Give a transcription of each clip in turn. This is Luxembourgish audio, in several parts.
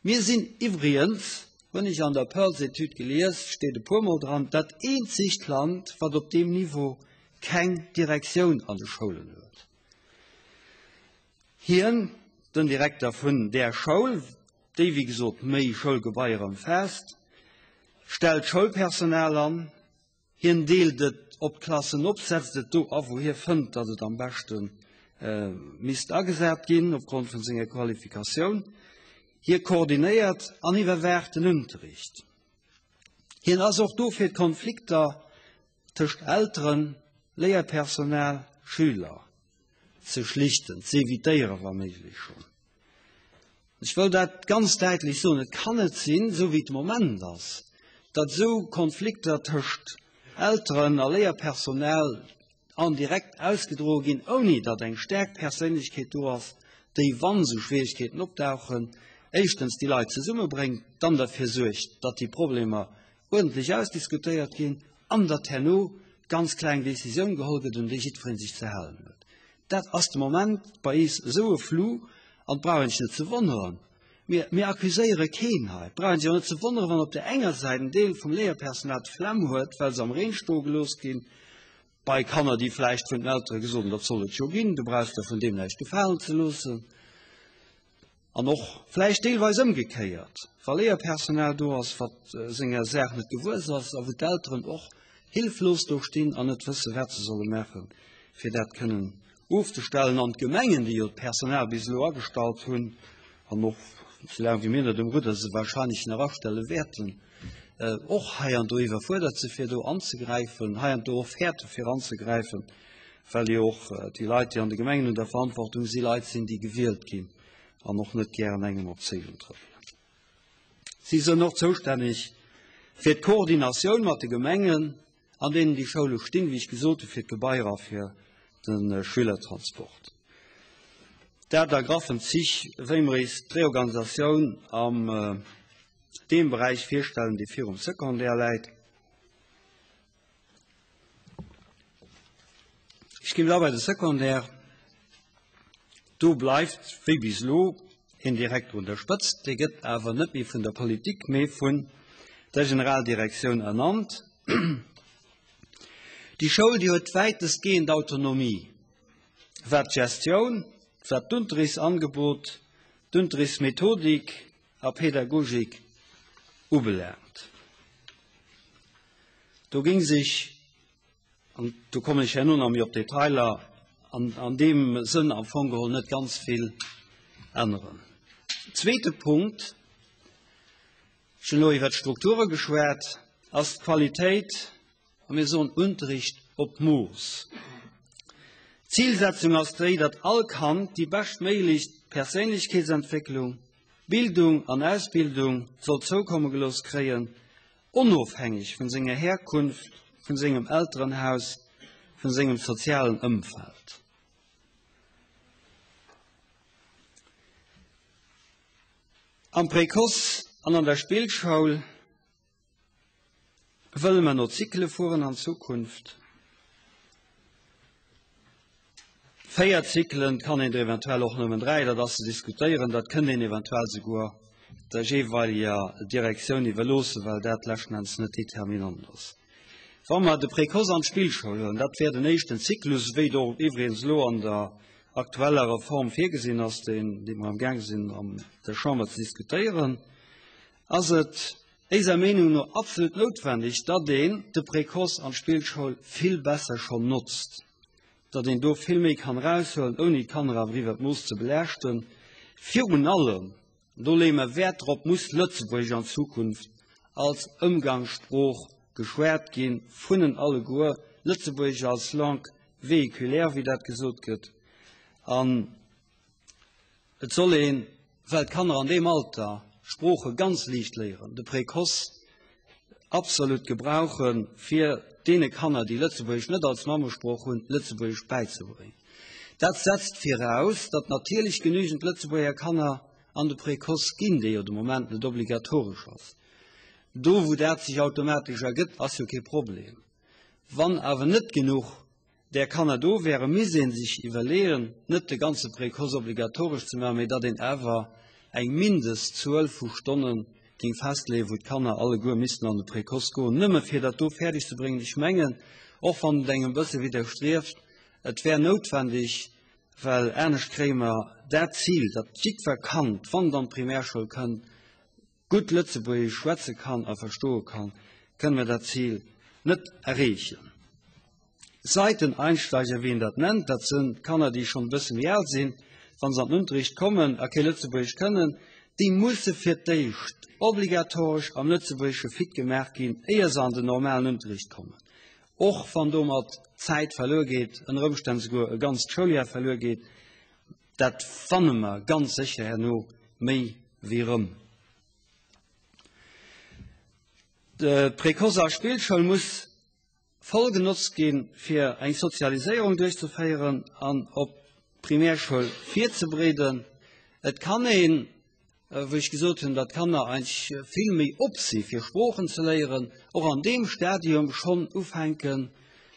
Mir sinn iwwrigens, hunn ech an der Pearls-Etüd gelies, steet e puermol dran, dat eenzegt Land, wat op deem Niveau keng Direktioun an de Schoulen huet. Hien, den Direkter vun där Schoul, déi wéi gesot méi Schoulgebaier ëmfaasst, stellt Schoulpersonal an, Hien deelt et op d'Klassen op, setzt et do a wou hie fënnt, datt et am beschte misst agesat ginn, opgrond vun senger Qualifikatioun. Hie koordinéiert an iwwerwaacht den Unterricht. Hien ass och do fir d'Konflikter tëscht Elteren, Léierpersonal, Schüler ze schlichten, ze evitéieren, wa méiglech schonn. Ech wëll dat ganz däitlech soen, Et kann net sinn, esou wéi et de Moment ass, datt esou Konflikter tëscht Elteren a Léierpersonal en direct ausgedroe ginn, ouni datt eng staark Perséinlechkeet do ass, déi, wann esou Schwierigkeeten opdauchen, éischtens déi Leit zesummebréngt, dann derfir suergt, datt déi Problemer uerdentlech ausdiskutéiert ginn an datt herno ganz kloer eng Décisioun geholl gëtt, un déi jiddweree sech ze halen huet. Dat ass de Moment bei eis esou e Flou an et brauch een sech net ze wonneren. Mir, mir accuséiere keen hei. Et brauch een sech och net ze wonneren, wann op där enger Säit en Deel vum Léierpersonal d'Flemm huet, well se am Reen stoe gelooss ginn, bei Kanner, déi vläicht vun den Eltere gesot hunn, dat soll et jo ginn, du brauchs der vun deem näischt gefalen ze loossen. An och vläicht deelweis ëmgekéiert, wa Léierpersonal do ass, wat senger Saach net gewuess ass a wou d'Elteren och hilflos do stinn an net wëssen, wat se solle maachen, fir dat kënnen ofzestellen. An d'Gemengen, déi jo d'Personal bis elo agestallt hunn an och, soulaang wéi mir net um Rudder si, wahrscheinlech nach astelle wäerten, och hei an do iwwerfuerdert si fir do anzegräifen, hei an do och fäerte fir anzegräifen, well jo och déi Leit, déi an de Gemengen un der Verantwortung si, Leit sinn, déi gewielt ginn an och net gären engem op d'Zéiwen trëppelen. Si sënn och zoustänneg fir d'Koordinatioun mat de Gemengen, an deenen déi Schoule stinn, wéi ech gesot hu fir d'Gebaier a fir de Schülertransport. Dat a graffen Zich, wéi mer eis d'Reorganisatioun am deem Beräich virstellen, dee virum Secondaire läit. Ech ginn da bei de Secondaire. Do bleift, wéi bis elo, een Direkter un der Spëtzt. Dee gëtt awer net méi vun der Politik, mee vun der Generaldirektioun ernannt. Déi Schoul, déi huet wäitestgehend Autonomie, wat d'Gestioun, wat d'Unterrichtsangebot, d'Unterrichtsmethodik a Pädagogik ubelaangt. Do géing sech, an do kommen ech herno nach méi op d'Detailer, an, an deem Sënn am Fong geholl net ganz vill änneren. Zweete Punkt, ech hunn elo iwwert d'Strukture geschwat, ass d'Qualitéit, a mir soen Unterricht op Mooss. D'Zilsetzung ass déi, datt all Kand déi beschtméiglech Perséinlechkeetsentwécklung, Bildung an Ausbildung soll zoukomme gelooss kréien, onofhängeg vun senger Herkunft, vun sengem Elterenhaus, vun sengem sozialen Ëmfeld. Am Précoce an an der Spillschoul wëlle mer no Zykle fueren an Zukunft. 4 Zyklen, kann een der eventuell och nëmmen 3, dat ass ze diskutéieren, dat kënnt een eventuell souguer der jeeweileger Direktioun iwwerloossen, well dat leschten Enns net determinant ass. Wa mer de Précoce an d'Spillschoul huelen, dat wär den éischten Zyklus, wéi et och iwwregens elo an der aktueller Reform virgesinn ass, deen, dee mer amgaang sinn an der Chamber ze diskutéieren, ass et éiser Meenung no absolut noutwendeg, datt een de Précoce an d'Spillschoul vill besser schonn notzt, datt een do vill méi kann eraushuelen, ouni d'Kanner awer iwwert d'Mooss ze belaaschten. Virun allem, do leeë mer Wäert drop, muss Lëtzebuergesch an Zukunft als Ëmgangssprooch geschwat ginn vun en alleguer, Lëtzebuergesch als Langue véhiculaire, wéi dat gesot gëtt. An Et soll een, well d'Kanner an deem Alter Sprooche ganz liicht léieren, de Précoce absolut gebrauchen, fir deene Kanner, déi Lëtzebuergesch net als Mammesprooch hunn, Lëtzebuergesch bäizebréngen. Dat setzt viraus, datt natierlech genügend Lëtzebuerger Kanner an de Précoce ginn, dee jo de Moment net obligatoresch ass. Do, wou dat sech automatesch ergëtt, ass jo kee Problem. Wann awer net genuch där Kanner do wären, misst ee sech iwwerleeën, net de ganze Précoce obligatoresch ze maachen, mee datt een awer. eng Mindestzuel vu Stonne géing festleeën, wou d'Kanner alleguer missten an de Précoce goen, nëmme fir dat do fäerdeg ze bréngen. Ech mengen, och wann et engem e bësse widderstrieft, et wär noutwendeg, well anescht kréie mer dat Zil, datt jiddwer Kand, wann et an d'Primärschoul kënnt, gutt Lëtzebuergesch schwätze kann a verstoe kann, kënne mer dat Zil net erreechen. Seiteneinsteiger, wéi een dat nennt, dat sinn Kanner, déi schonn e bësse méi al sinn, wa se an den Unterricht kommen a kee Lëtzebuergesch kënnen, déi musse fir d'éischt obligatoresch am Lëtzebuergesche fit gemaach ginn, éier se an den normalen Unterricht kommen. Och wann domat Zäit verluer geet, ënner Ëmstänn souguer e ganzt Schouljar verluer geet, Dat fanne mer ganz sécher herno méi wéi erëm. D'Précoce a Spillschoul muss voll genotzt ginn, fir eng Sozialiséierung duerchzeféieren an op d'Primärschoul virzebereeden. Et kann een wou ech gesot hunn, datt d'Kanner eigentlech vill méi op si fir Sproochen ze léieren, och an deem Stadium schonn ufänken,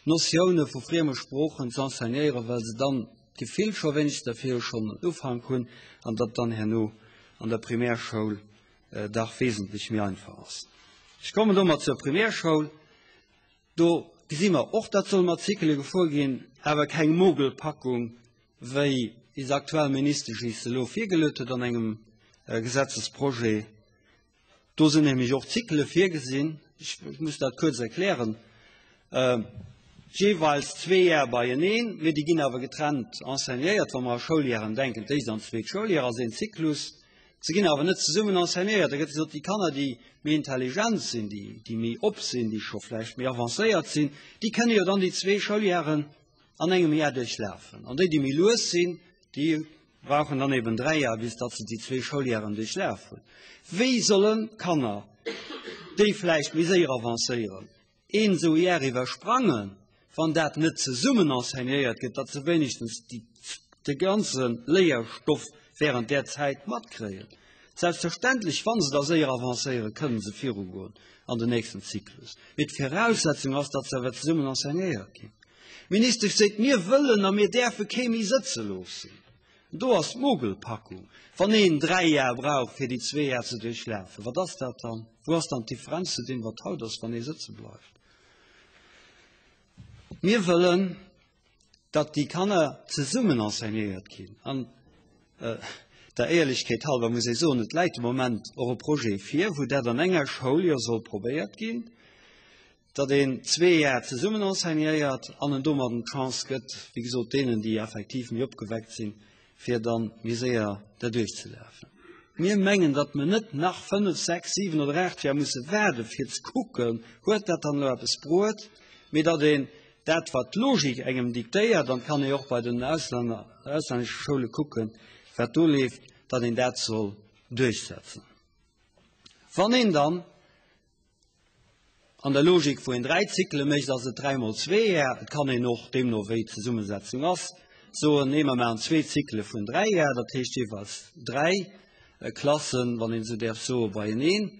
Notioune vu frieme Sproochen ze enseignéieren, well se dann d'Gefill scho wéinegstens derfir schonn en Ufank hunn an datt dann herno an der Primärschoul dach wesentlech méi einfach ass. Ech kommen domat zur Primärschoul. Do gesi mer och, datt soll mat Zykele gefuer ginn, awer keng Mogelpackung, wéi is aktuell Ministesch is elo virgeluet huet an engem Gesetzesprojet. Do sinn nämlech och Zykele virgesinn. Ech muss dat kuerz erklären. Jeeweils zwee Jar beieneen, mee déi ginn awer getrennt enseignéiert. Wa mer a Schouljaren denken, d'éischt an d'zweet Schouljar ass een Zyklus. Se ginn awer net zesummen enseignéiert. Da gëtt gesot, déi Kanner, déi méi intelligent sinn, déi, déi méi op sinn, déi scho vläicht méi avancéiert sinn, déi kënne jo dann déi zwee Schouljaren an engem Jar duerchlafen. An déi, déi méi lues sinn, déi brauchen dann eben dräi Jar, bis datt se déi zwee Schouljaren duerchlaf hunn. Wéi solle Kanner, déi vläicht méi séier avancéieren, een esou Jar iwwersprangen, wann dat net zesummen enseignéiert gëtt, datt se wéinegstens déi, de ganze Léierstoff während där Zäit matkréien. Selbstverständlech, wa se da séier avancéieren, kënnen se virugoen an den nächsten Zyklus. Mee d'Viraussetzung ass, datt se awer zesummen enseignéiert ginn. D'Ministesch seet, mir wëllen a mir däerfe kee méi sëtze loossen. Do ass d'Mogelpackung. Wann een dräi Jar brauch, fir déi zwee Jar ze duerchlafen, wat ass dat dann? Wou ass dann d'Differenz zu deem, wat haut ass, wann ee sëtze bleift? Mir wëllen, datt déi Kanner zesummen enseignéiert ginn. An der Éierlechkeet halber muss ee soen, et läit de Moment och e Projet vir, wou dat an enger Schoul jo soll probéiert ginn. datt een zwee Jar zesummen enseignéiert an en domadden d'Chance gëtt, wéi gesot, deenen, déi effektiv méi opgeweckt sinn, fir dann méi séier derduerch ze lafen. Mir mengen, datt mer net nach fënnf, sechs, siwen oder aacht Jar musse waarde fir ze kucken, huet dat dann elo eppes bruet, mee datt een dat, wat d'Logik engem diktéiert, an et kann ee och bei den Auslänner, auslännesche Schoule kucken, wat do leeft, datt een dat soll duerchsetzen. Wann een dann An der Logik, wou een dräi Zykele mécht, ass et dräimol zwee Jar. Et kann een och, deemno wéi d'Zesummesetzung ass, soen, nee, mer maachen zwee Zykele vun dräi Jar, dat heescht jeeweils dräi Klassen, wann een esou däerf soen, beieneen.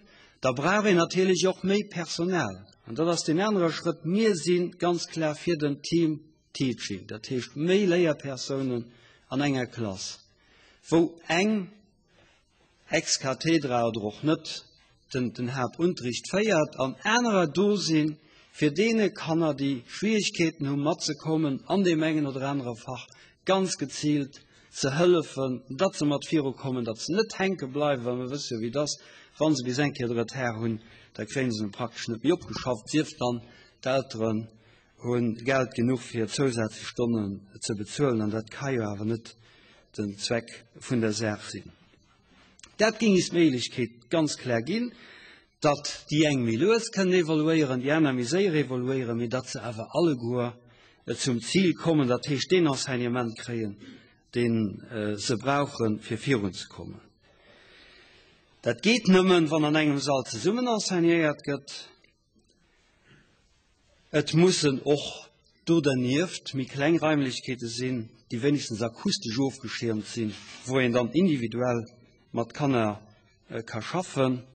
Da brauch een natierlech och méi Personal. An dat ass deen anere Schrëtt. Mir si ganz klar fir den Team Teaching, dat heescht méi Léierpersounen an enger Klass, wou eng, ex cathedra oder och net, den den Haaptunterricht féiert an anerer do sinn, fir deene Kanner, déi Schwierigkeeten hu matzekommen an deem engen oder anere Fach, ganz geziilt ze hëllefen, datt se mat virukommen, datt se net hänke bleiwen, well mir wësse jo, wéi et ass, wa se bis eng Kéier de Retard hunn, da kréie se en praktesch net méi opgeschafft, sief dann d'Elteren hu Geld genuch fir zousätzlech Stonnen ze bezuelen, an dat ka jo awer net den Zweck vun der Saach sinn. Dat géing is d'Méiglechkeet ganz klar ginn, datt déi eng méi lues kënnen evoluéieren, déi aner méi séier evoluéieren, mee datt se awer alleguer zum Zil kommen, dat heescht deen Enseignement kréien, dee se brauchen, fir virunzekommen. Dat geet nëmmen, wann an engem Sall zesummen enseignéiert gëtt. Et mussen och do dernieft méi kleng Raimlechkeete sinn, déi wéinegstens akustesch ofgeschiermt sinn, wou een dann individuell mat Kanner ka schaffen.